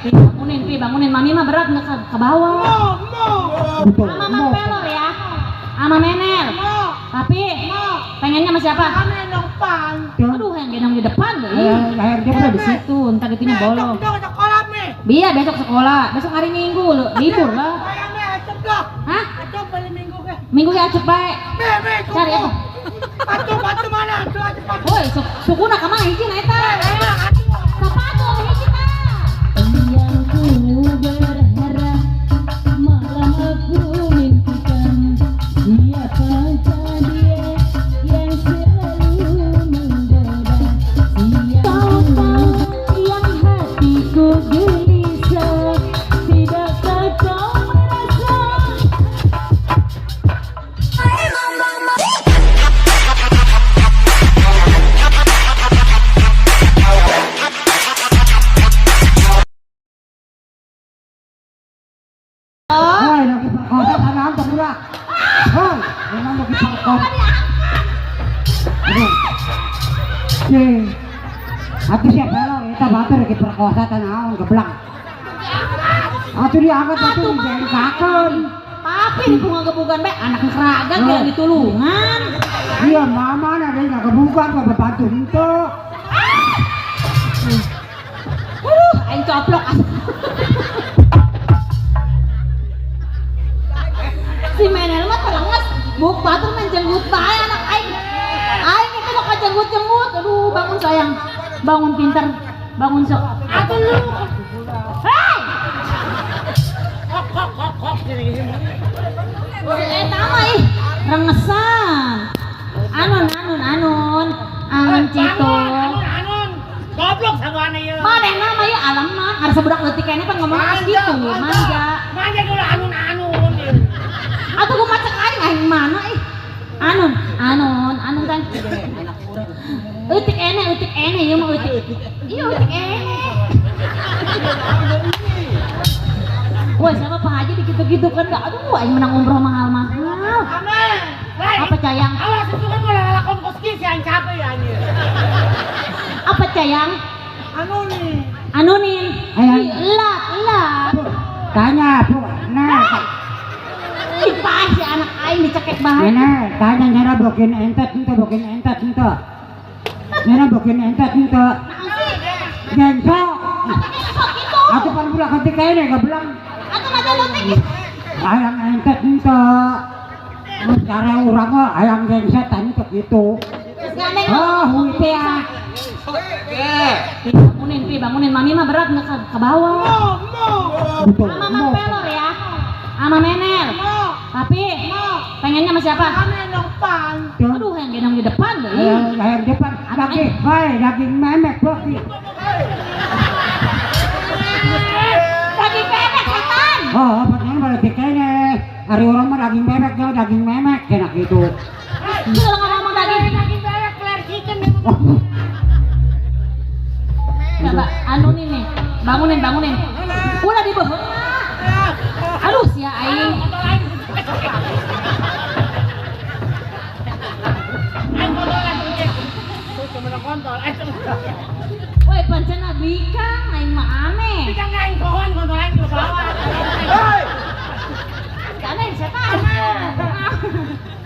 Pi, bangunin, Pi, bangunin. Mami mah berat nggak ke bawah. Betul. Sama Mang Pelor ya. Sama Menel. Tapi pengennya sama siapa? Aduh, yang gendong di depan deh. Leher dia Udah di situ, ntar itunya bolong. Biar besok sekolah, besok hari Minggu lu, libur lah. Hah? Minggu ya acep bae. Cari apa? Woi, sukuna ka mana hiji na eta? Sepatu hiji tah. Yang ku berharap malam aku mimpikan siapakah dia yang selalu menggoda, siapa yang hatiku gelisah, tidakkah kau merasa? Hei, lagi perkosa tanam budak. Hei, memang lagi perkosa. Aduh. Si. Atuh siapa pelor eta batur lagi perkosa tanaon geblak. Atuh diangkat atuh dijengkakeun. Tapi di bunga gebugan bae anak keragan dia ditulungan. Iya, mama na deui ngagebugan mah babantu henteu. Aduh, aing coplok. Si Menel mah telenges, buk batur main jenggut bae anak aing. Aing itu mau jenggut-jenggut. Aduh, bangun sayang. Bangun pinter. Bangun sok. Atuh lu. Hei! Kok kok kok kok gini gini. Eh, tama ih. Rengesan. Anun, anun, anun. Anun cito. Anun anun. Goblok sama aneh ya. Mana nama ya alaman. Harus budak leutik kene pan ngomong gitu, manja. Manja dulu anun anun. Atau gua macet aing aing mana ih. Anun, anun, anun kan. Eutik ene ieu mah eutik. Iya eutik ene. Wah, sama Pak Haji digitu-gitu kan enggak. Aduh, aing menang umroh mahal-mahal. Apa cayang? Awas itu kan mulai lakon koski sih yang capek ya anjir. Apa cayang? Anunin. Anunin. Ayang. Ih, Elat, elat. Tanya, Bu. Nah, Ih, paeh si anak aing dicekek bae. Nenek, tanya nyara bokin entet henteu, bokin entet henteu. Nyara bokin entet henteu. Naon sih? Gensok. Atuh sok gitu. Atuh pan budak hati kene gebleng. Atuh mah leutik. Hayang entet henteu. Mun cara urang mah hayang gengset tanya gitu. Geus gandeng. Ah, hui teh ah. Pi, bangunin, Pi, bangunin. Mami mah berat nggak ke bawah. Betul. Sama Mang Pelor ya. Sama Menel. Tapi pengennya sama siapa? Aduh, yang gendong di depan deh. Leher depan daging, hei daging memek boki. Daging bebek setan. Oh, padahal balik kene. Ari urang mah daging bebek ya, daging memek enak gitu. Lu kalau ngomong daging. Daging bebek flare chicken. Coba anunin nih. Bangunin, bangunin. Ulah di beuheung. Aduh, sia aing. Woi, pancen bikang aing mah aneh. Bikang aing pohon kontol aing di bawah. Hei! Aneh setan.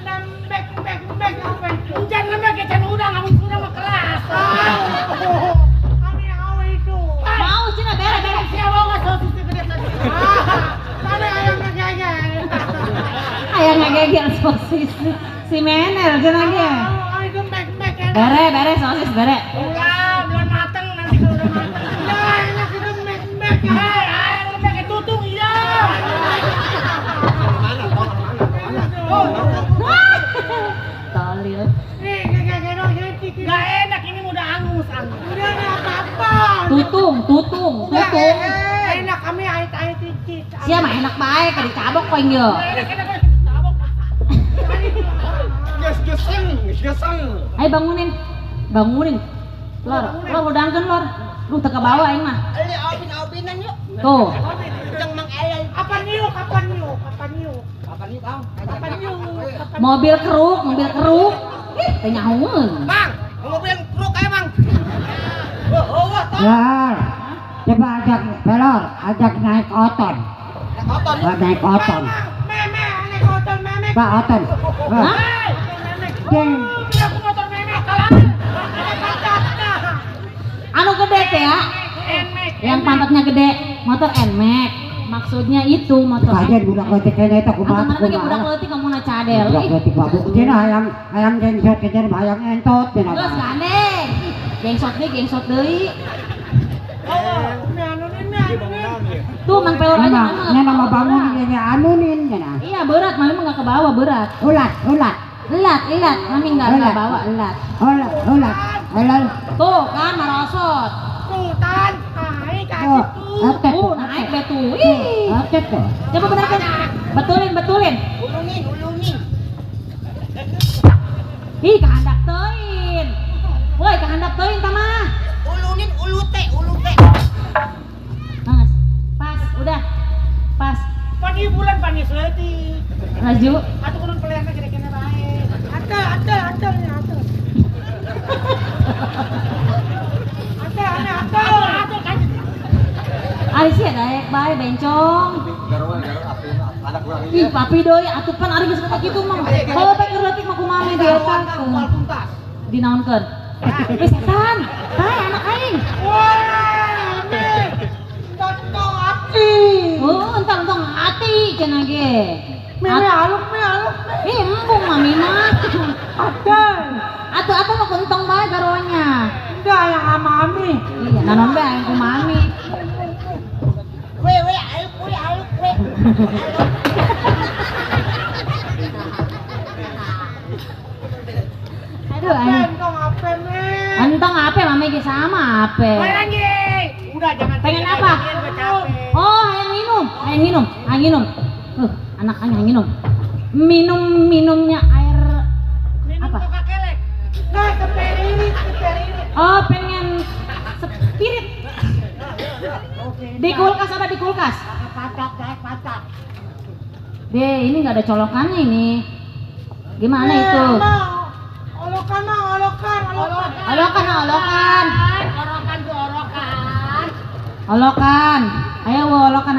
Lembek bek bek apa? Hujan lembek ya can udang, amun udang mah keras. Kami awe itu. Mau cenah bere bere. Siapa nggak sosis gede tadi? Ada ayam ngegegel. Ayam ngegegel sosis. Si Menel cenah ge. Itu bek bek. Bere bere sosis bere. Udah belum mateng nanti kalau udah mateng. Ya enak itu bek bek. Ayam lembek tutung iya. Tolil. Gak enak ini udah angus angus. Udah nggak apa-apa. Tutung, tutung, tutung. Enak kami ait-ait dikit. Siapa enak baik, dicabok koin yo. Enak enak dicabok. Ges geseng, geseng. Ayo bangunin, bangunin. Lor, lor udangkeun lor. Lu teka bawah aing mah. Eli obin-obinan yuk. Tuh. Jeung Mang Elel. Kapan yuk? Kapan yuk? Kapan yuk? Kapan yuk, Kang? Kapan yuk? Mobil keruk, mobil keruk. Ih, teh nyahoeun. Mang, mobil keruk aja, Mang. Wah, wah, Ya. Coba ajak Pelor, ajak naik oton. Naik oton. Naik oton. Memek, naik oton memek. Pak oton. Hah? Jeng. Aku motor memek kalah. Anu gede teh ya. Yang pantatnya gede, motor Nmax. Maksudnya itu motor. Kajian budak leutik kene eta kumaha kumaha. Atuh budak leutik kamu na cadel. Budak leutik mabuk cenah hayang hayang jengsot kejar hayang entot cenah. Geus gandeng. Jengsot deui, jengsot deui. Tuh Mang Pelor aja mah. Nya nama bangun nya anunin cenah. Iya berat, mami mah enggak ke bawah berat. Ulat, ulat. Elat, elat, mami enggak ke bawah elat. Ulat, ulat. Ulat. Tuh kan marosot. Tuh tan, naik ka situ. Naik deh tuh. Ih. Coba benerkan. Betulin, betulin. Ulungin, ulungin. Ih, kehandap teuing. Woi, kehandap teuing tamah. Ulunin ulute, ulute. Mas, pas, udah. Pas. Pagi bulan panis leutik. Laju. Atuh kudu pelerna kira-kira bae. Atel, atel, atel nya atel. Atel, ane atel. Atel kan. Ari sia daek bae bencong. Ih, papi deui atuh pan ari geus kata kitu mah. Kalau bae keur leutik mah kumaha di eta. Dinaonkeun. Wih setan, hai anak aing. Wah, nih, entong ati. Oh, entong entong ati cenah ge. Meme aluk, me aluk. Ih, embung mami mah. Atuh. Atuh atuh mah kuntong bae garonya. Enggak yang sama mami. Iya, nanon bae yang ku mami. We we aluk we aluk we. Aduh, aing. Entong ape me. Entong ape mami ge sama ape. Udah jangan. Pengen apa? Oh, hayang minum, hayang minum, hayang minum. Anak aing hayang minum. Minum minumnya air minum apa? Coca kelek. Nah, spirit, spirit. Oh, pengen spirit. Di kulkas ada di kulkas. Pantat, pantat. Deh, ini nggak ada colokannya ini. Gimana itu? Olokan mah, olokan, olokan. Olokan, olokan. Orokan tuh orokan. Olokan. Ayo wo olokan.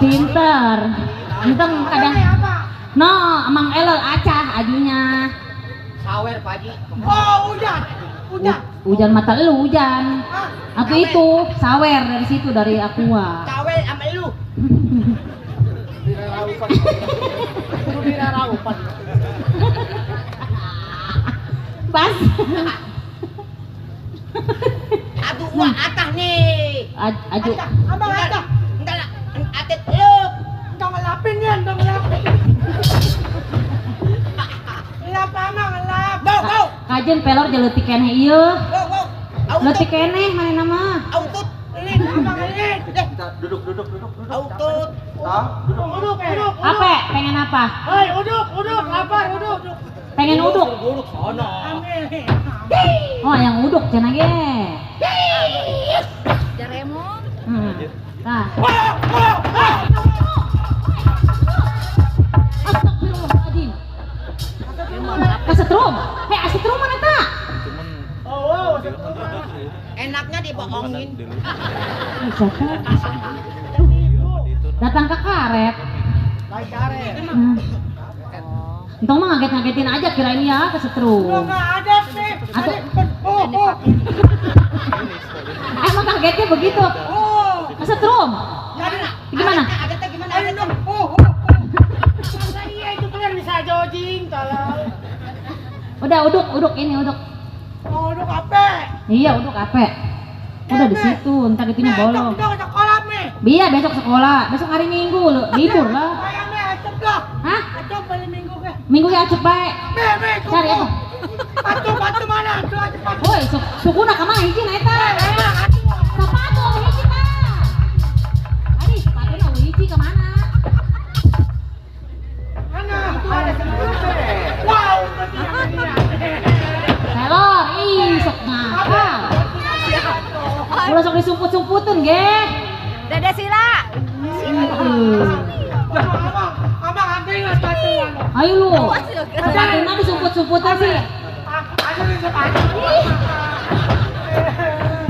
Pinter. Enteng kadang. No, Mang Elol acah ajunya. Sawer pagi. Oh, hujan. Hujan. Hujan mata lu hujan. Aku itu sawer dari situ dari aqua. Sawer sama lu. Pas. Aduh, wah atah nih. Aju. Abang atah. Entar lah, atet lu. Entong ngelapin ya, entong ngelapin. Ngelap ama ngelap. Bau, bau. Kajen pelor jeleutik keneh ieu. Bau, bau. Leutik keneh manehna mah. Autut. Lin, abang lin. Duduk, duduk, duduk, duduk. Autut. Duduk, uduk, uduk. Apa? Pengen apa? Hei, uduk, uduk, lapar, uduk. Pengen uduk. Uduk sono. Oh, yang uduk cenah ge. Jaremon. Nah. Astagfirullahaladzim. Kasetrum. Hei, asetrum mana ta? Oh, enaknya dibohongin. Datang ke karet. Karet. Entong mah ngaget-ngagetin aja kirain ya kesetrum. Enggak ada sih. Atau emang kagetnya begitu. Kesetrum. Gimana? Kagetnya gimana? Masa iya itu benar bisa jojing tolong. Udah uduk, uduk ini uduk. Oh, uduk ape? Iya, uduk ape. Udah di situ, entar itunya bolong. Besok sekolah nih. Iya, besok sekolah. Besok hari Minggu lu, libur lah. Hah? Minggu ya acep bae. Cari apa? Batu, batu mana? Woi, sukuna ka mana hiji na eta? Sepatu hiji ta. Ari, sepatuna hiji ka mana? Mana? Wow, Telor, ih sok ngakal. Ulah sok disumput-sumputin ge. Dede Sila. Abang, abang, ambil lah sepatu. Ayo lu. Sepatuna disumput-sumputan sih.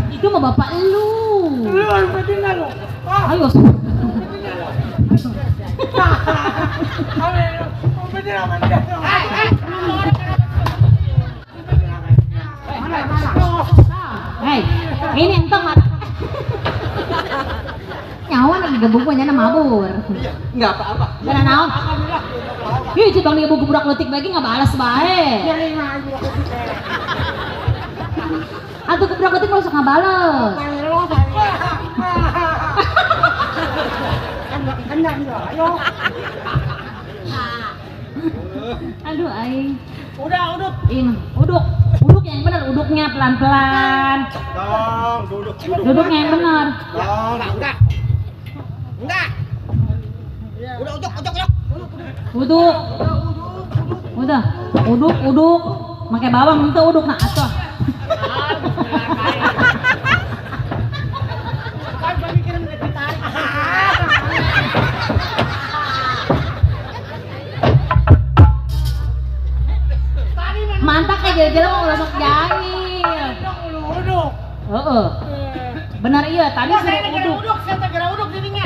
Itu mah bapak lu. Lu umpetin dah lu. Ayo. Umpetin sama dia. Hei, ini entong mah. Nyawa lagi gebuk mah nyana mabur. Iya, enggak apa-apa. Karena naon? Ih, cik bang digebuk budak leutik lagi nggak balas bae. Atuh budak leutik mah sok ngabales. Aduh aing. Udah, uduk. Ini, uduk. Uduk yang benar, uduknya pelan-pelan. Dong, duduk, duduk. Duduknya yang benar. Dong, enggak. Enggak. Udah, uduk, uduk, uduk. Uduk. Udah, uduk, uduk. Make bawang itu uduk nah atuh. Mantap kayak jalan-jalan mau masuk jahil. Uduk. Heeh. Benar iya, tadi suruh uduk. Uduk, saya tegera uduk jadinya.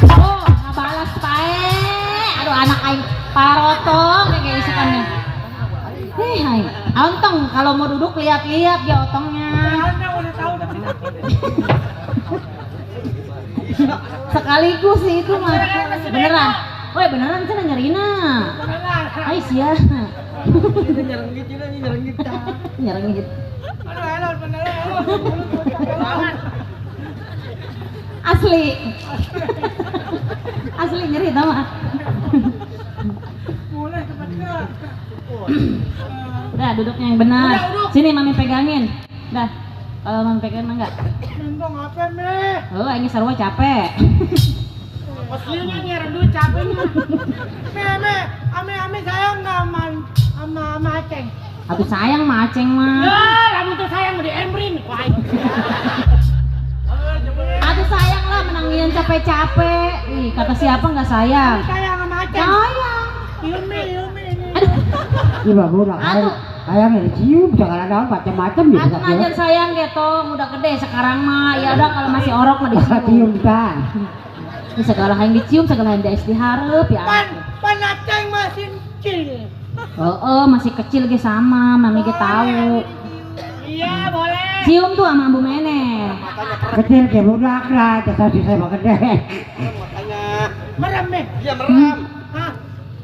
Oh, ngabalas pae. Aduh anak aing parotong kayak isukannya. Hei, hai. Ontong kalau mau duduk lihat-lihat ya otongnya. Udah tahu tapi sekaligus sih itu mah. Beneran. Woi, beneran cenah nyerina. Ai sia. Nyerengit ini nyerengit. Nyerengit. Aduh, elon bener elon. Asli. Asli nyeri tau mah. Mulai cepet ke. Udah duduknya yang benar. Udah, uduk. Sini mami pegangin. Dah. Kalau mami pegangin mah enggak. Nentong apa nih? Oh, ini sarua capek. Posisinya nyiaran duit capeknya. Me, ame ame sayang enggak sama sama Aceng? Atuh sayang sama Aceng mah. Ya, lamun tuh sayang mau diemrin ku aing. Atuh sayang lah menangin capek-capek. Ih, kata siapa enggak sayang? Sayang sama Aceng. Sayang. Yumi, Yumi ini. Iya, budak. Sayang ya dicium, jangan ada macam-macam gitu. Atuh ngajar sayang gitu, udah gede sekarang mah. Ya udah kalau masih orok mah dicium. Cium kan. Ini segala yang dicium, segala yang diharap ya. Pan Aceng masih kecil. Oh, masih kecil ge sama, mami ge tahu. Iya, boleh. Cium tuh sama Ambu Mene. Kecil ke budak lah, dasar saya mah gede. Makanya. Merem nih. Iya, merem. Hah?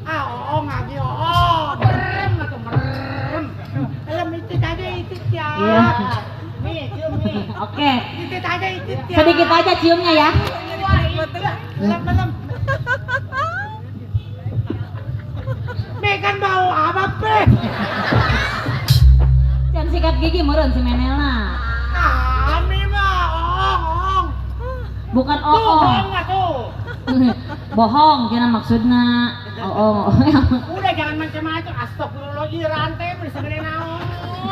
Ah, oo ngagi oo. Merem atau merem. Elem itu aja itu ya. Iya. Nih, cium nih. Oke. Itu aja itu ya. Sedikit aja ciumnya ya. Elem, elem. Mekan bau apa pe? Jangan sikat gigi meureun si Menelna. Kami mah ong ong. Bukan Tuh, oong. bohong nggak tuh? Bohong kira maksudna. Oong. Udah jangan macam-macam. Astagfirullah ieu rantai bisa gede naon,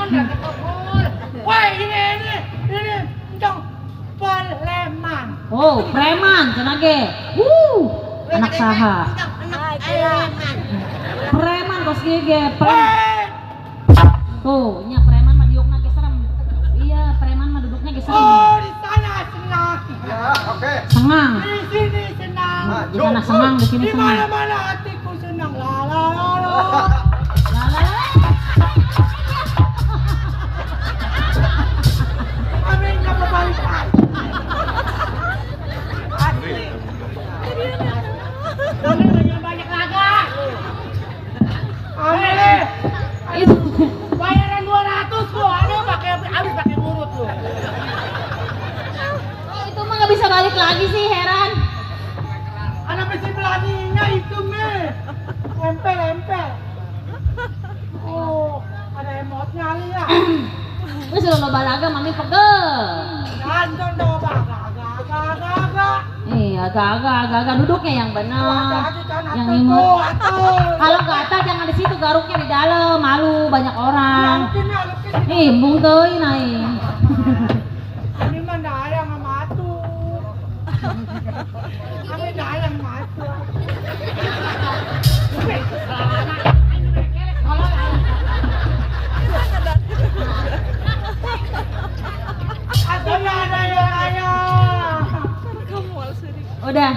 rantai kokol. Wah, ini entong preman. Oh, preman cenah ge. Anak saha? Preman kos kieu ge, preman. Tuh, nya preman mah diukna ge serem. Iya, preman mah duduknya ge serem. Oh, di sana senang. Ya, oke. Senang. Di sini senang. Di sana senang, di sini Di senang. mana-mana hatiku senang. La la la la. La la la. Kami nggak mau balik. Asli. Kami banyak laga. Amin. Itu Bayaran 200 lu, ada pakai habis pakai urut lu. Itu mah nggak bisa balik lagi sih, heran. Ada besi belaninya itu, me. Empel, empel. Oh, ada emotnya ali ya. Wis lo loba laga mami pegel. Nonton dong, agak, agak, agak. Iya, agak-agak duduknya yang benar. Yang imut. Kalau gatal jangan di situ, garuknya di dalam, malu banyak orang. Ih, embung teuing aing. Ini mah dayang sama atuh. Ini dayang sama atuh. Udah.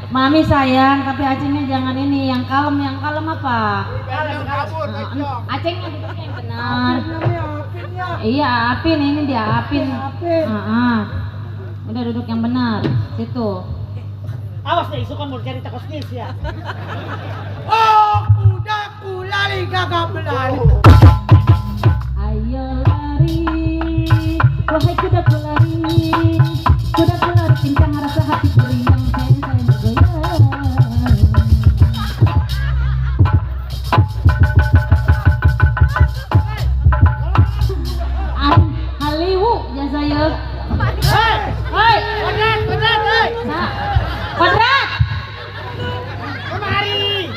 Mami sayang, tapi Acengnya jangan ini, yang kalem apa? Acengnya duduknya yang benar. Iya, Apin ini dia Apin. Udah duduk yang benar, situ. Awas deh, isu kan mau cari takos kis ya. Oh, kudaku lari gagak berlari. Ayo lari, wahai kudaku lari, kudaku lari pincang rasa hati periang, sayang sayang bergoyang. Haliwu ya saya. Hei, kodrat, kodrat, hei. Kodrat. Kemari.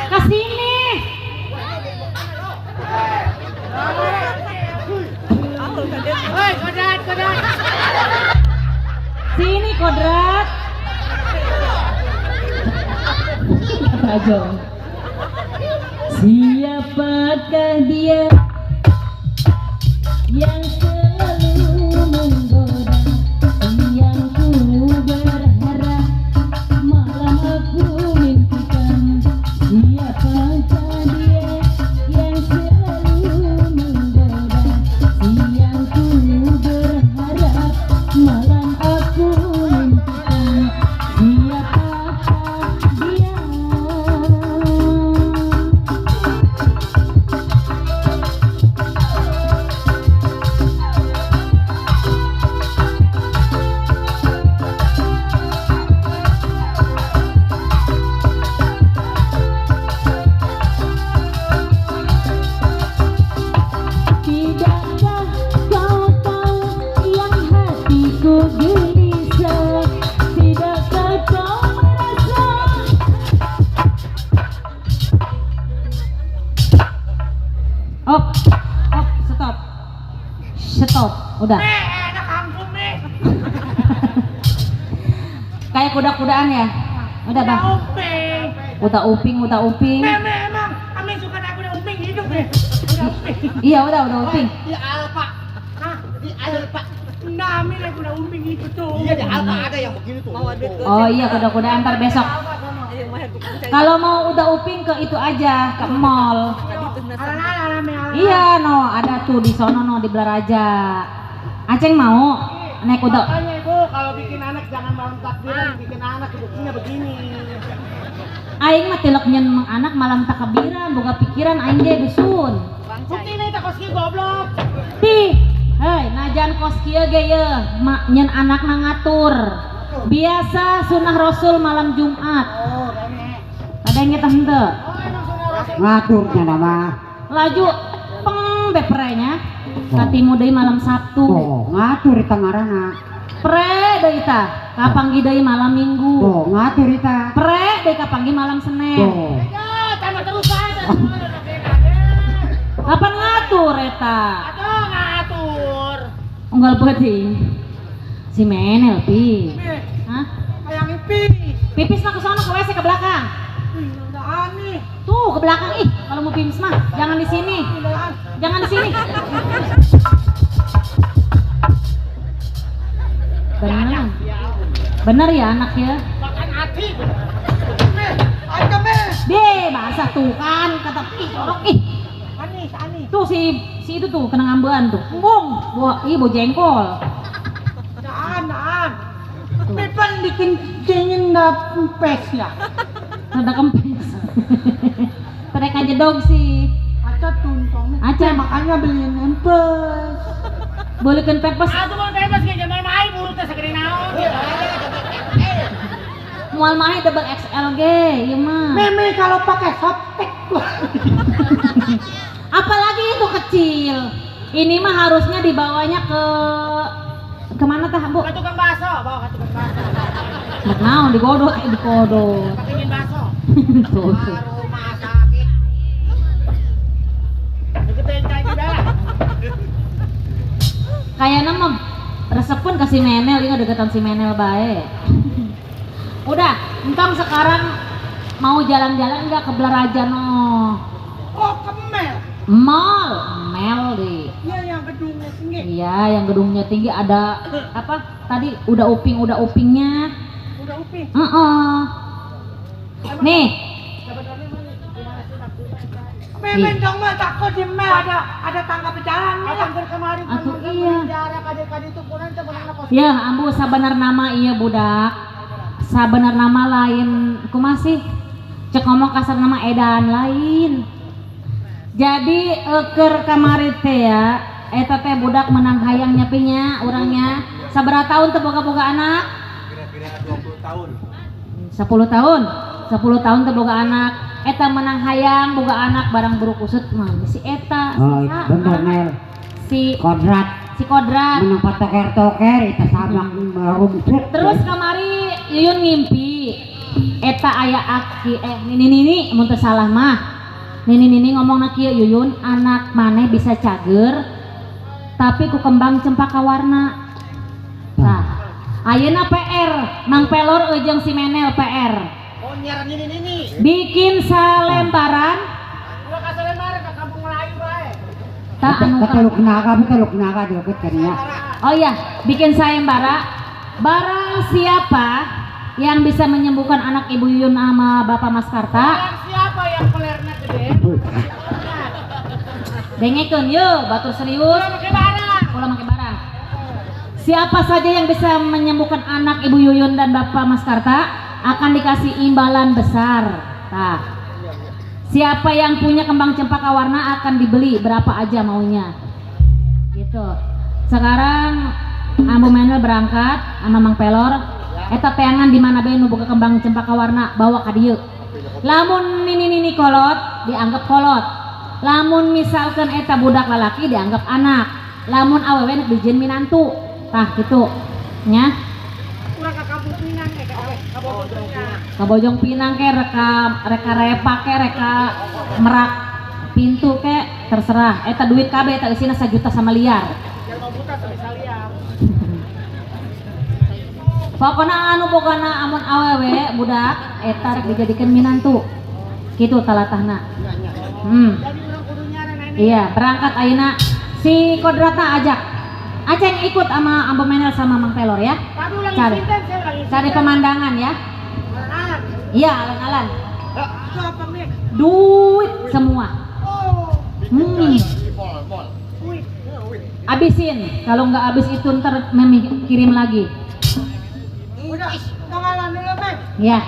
Ke sini. Hei, kodrat, kodrat. Sini kodrat. Rajo. Siapakah dia yang selalu menggoda? Siang ku berharap, malam aku mimpikan. Siapakah dia yang selalu menggoda? Siang ku berharap, malam aku mimpikan. Siapakah dia? Tidakkah kau tahu yang hatiku gelisah? Tidakkah kau merasa? Op, op, stop, stop, udah. Enak angkum nih. Kayak kuda-kudaan ya. Udah bang. Uping. Udah uping, udah uping. Memang, kami suka naik kuda uping hidup nih. Udah uping. Iya udah uping. Di Alfa. Hah? Di Alfa. Nah, kami naik kuda uping itu tuh. Iya di Alfa ada yang begini tuh. Oh iya kuda-kudaan ntar besok. Kalau mau udah uping ke itu aja, ke mall. Iya no, ada tuh di sono no di Belaraja. Aceng mau naik kuda. Makanya ibu kalau bikin anak jangan malam takbiran, bikin anak hidupnya begini. Aing mah tilok nyen anak malam takbiran, boga pikiran aing ge dusun. Bukti nih tak kos kieu goblok. Ti, hei najan kos kieu ge ye, mak nyen anak na ngatur. Biasa sunah Rasul malam Jumat. Oh, rene. Ada yang ngetah henteu. Oh, emang sunah Rasul. Ngaturnya nama. Laju peng beprenya. Katimu deui malam Sabtu. Oh, ngatur ita ngaranna. Pre deui tah, kapanggih deui malam Minggu. Oh, ngatur ita. Pre deui kapanggih malam Senin. Oh. Ya, tambah terus aja. Kapan ngatur eta? Atuh ngatur. Unggal peuting. Si Menel pi. Hah? Hayang ipis. Pipis mah ke sono ke WC ke belakang. Udahan nih. Tuh ke belakang ih, kalau mau pipis mah jangan di sini. Jangan di sini. Benar. Benar ya anak ya. Makan hati. Be, basah tuh kan kata ih jorok ih. Anis, anis. Tuh si itu tuh kena ngambean tuh. Embung, bawa ih bawa jengkol. Daan, daan. Pipan bikin dingin kempes ya. Rada kempes. Mereka jedog sih. Aca tuntong. Aca. Makanya beliin empes. Belikan pepes. Atuh mau pepes ge jaman main burutnya segede naon. Mual main double XL ge, ieu mah. Meme kalau pakai softtek. Apalagi itu kecil. Ini mah harusnya dibawanya ke kemana tah, Bu? Ke tukang bakso, bawa ke tukang bakso. Nek naon digodok, digodok. Pakein bakso. Tuh. Rumah sakit. Deketin cai di bela. Kayaknya mah resep pun ke si Menel, ini deketan si Menel bae. Udah, entong sekarang mau jalan-jalan nggak ke Belaraja no? Oh, ke Mel. Mall, Mel deh. Iya, yang gedungnya tinggi. Iya, yang gedungnya tinggi ada apa? Tadi udah uping, udah upingnya. Udah uping. Heeh. Nih, Memen dong mah takut di meh ada tangga berjalan. Apa kemarin Atuh iya. jarak adik-adik itu pulang teh menang kos. Ya, ambu sabenar nama iya budak. Sabenar nama lain kumaha sih? Cek ngomong kasar nama edan lain. Jadi eker kamari teh ya, eta teh budak menang hayang nyepinya orangnya. Sabaraha tahun teu boga-boga anak? Kira-kira 20 tahun. 10 tahun. 10 tahun teu boga anak. Eta menang hayang boga anak barang buruk usut mah si eta. Oh, Si saha? bener Mel. Si Kodrat si Kodrat. menang patoker-toker eta sama rungsuk. Terus kamari Yuyun ngimpi eta aya aki nini nini mun teu salah mah. Nini nini ngomong kieu Yuyun anak maneh bisa cager tapi ku kembang cempaka warna. Tah, ayeuna PR Mang Pelor jeung si Menel PR. Oh, nyaran ini ini. Bikin salembaran Ulah ka salembaran ka kampung Melayu bae. tah anu Ka Teluk Naga, ka Teluk Naga deket kan ya. Oh iya, bikin sayembara. Barang siapa yang bisa menyembuhkan anak Ibu Yuyun sama Bapak Mas Karta, Barang siapa yang pelerna gede? dengekeun yeuh, batur serius, Ulah make barang. ulah make barang. Siapa saja yang bisa menyembuhkan anak Ibu Yuyun dan Bapak Mas Karta akan dikasih imbalan besar. Tah. Siapa yang punya kembang cempaka warna akan dibeli berapa aja maunya. Gitu. Sekarang Ambu Menel berangkat sama Mang Pelor. Eta teangan di mana bae nu boga kembang cempaka warna bawa ka dieu. Lamun nini nini kolot dianggap kolot. Lamun misalkan eta budak lalaki dianggap anak. Lamun awewe nek dijieun minantu. Tah gitu. Nya. Urang ka kampung Pinang eh ka Bojong Pinang. Ka Bojong Pinang ke reka reka repa ke reka merak pintu ke terserah. Eta duit kabeh eta eusina 1 juta sama liar. Yang mau buta bisa liar. Pokoknya anu bogana amun awewe budak eta rek dijadikeun minantu. Gitu talatahna. Jadi urang kudu nyaran ini. Iya, berangkat ayeuna si Kodrata ajak. Aceng ikut sama Ambo Menel sama Mang Pelor ya. Tapi ulang Cari. sinten saya ulang Cari pemandangan ya. Alon-alon. Iya, alon-alon. Itu apa Mi? Duit semua. Oh, Di mall, mall. wih. Abisin. Kalau nggak habis itu ntar memi kirim lagi. Udah, tong alon dulu, Mi. Ya.